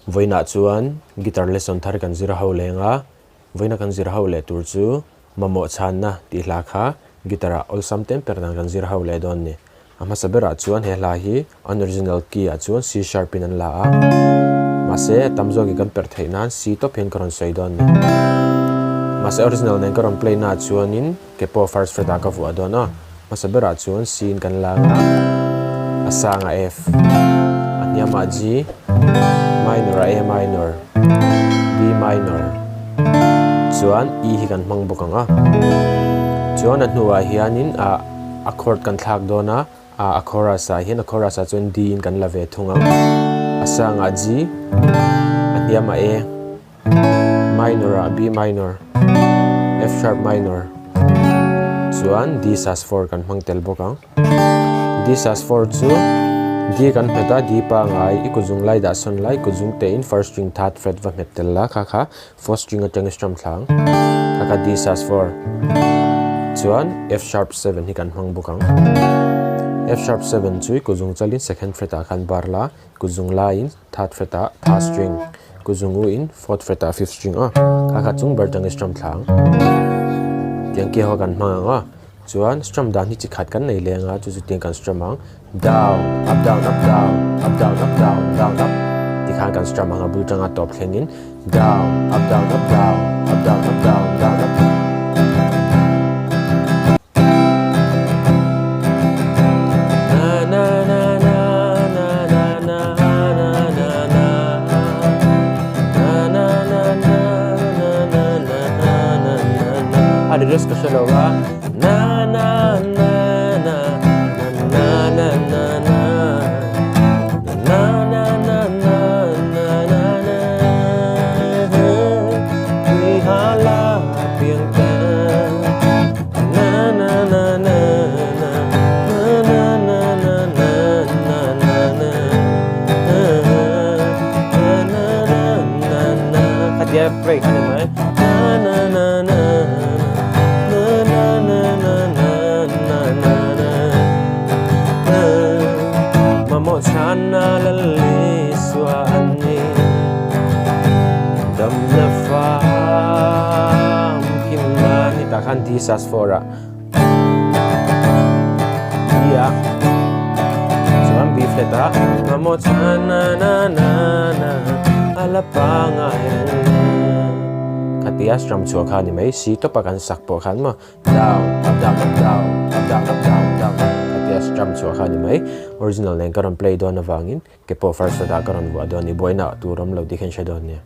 Vawiinah chuan guitar lesson thar kan zir ho leng a, vawiina kan zir ho leh tur chu mamawh chhanna tih hla kha guitar ah awlsam tem per dan kan zir ho leh dawn ni. A hmasa berah chuan he hla hi an original key ah chuan C sharp in an la a, mahse a tam zawkin kan perh theih nan C tawp hian ka rawn sawi dawn ni. Mahse original nen ka rawn play naah chuanin ke pawh first fret ah ka vuah dawn a, hmasa berah chuan C in kan la ang a, a sangah F, a hniamah G, minor ah A minor, D minor, chuan E hi kan hmang bawk ang a. Chuan a hnuah hianin ah. A chord kan thlak dawn a, a chorus ah hian a chorus ah chuan D in kan la ve thung ang. A sangah G, a hniamah A, minor ah B minor, F sharp minor, chuan D sus 4 kan hmang tel bawk ang. D sus 4 chu D kan hmet a, D pangai i kut zung lai dah sawn lai kut zung te in first string third fret va hmet tel la kha kha Fourth string atanga strum thlang kha kha D sus 4 chuan F sharp 7 hi kan hmang bawk ang. F sharp 7 chu kut zung chalin second fret ah khan bar la, kut zung laiin third fret ah third string, kut zung u in fourth fret ah fifth string aw kha kha chung ber atanga strum thlang tiang ki ho kan hmang ang aw. Chuan strum dan hi chi khat kan nei leng a, chu chu tiang kan strum ang. Down, up down up down, up down up down, down up tikhan kan strum ang a bul tanga tawp thlengin down, up down up down, up down up down, down up. Na na na na na na na na na na na na na na na na na na na na a lyrics ka hre lo a na na na na na na na na na na na na na na na tui ha la piang ta na na na na na na na na na na na na na na na na khatia break a ni mai na na na na na na na na na na na na mamawh chhanna lali suan ni damna fam kim nan ni tah khan D sus 4 ah D ah chuan B flat ah mamawh chhanna na na na a la pangai reng e khatia strum chhuah kha a ni mai C tawpa kan sak pawh khan maw Down, up down up down, up down up down, down up khatia strum chhuah kha a ni mai. Original nen ka rawn play dawn avangin ke pawh first fret ah ka rawn vuah dawn a ni. Buaina tur awm lo tih kha in hre dawn nia.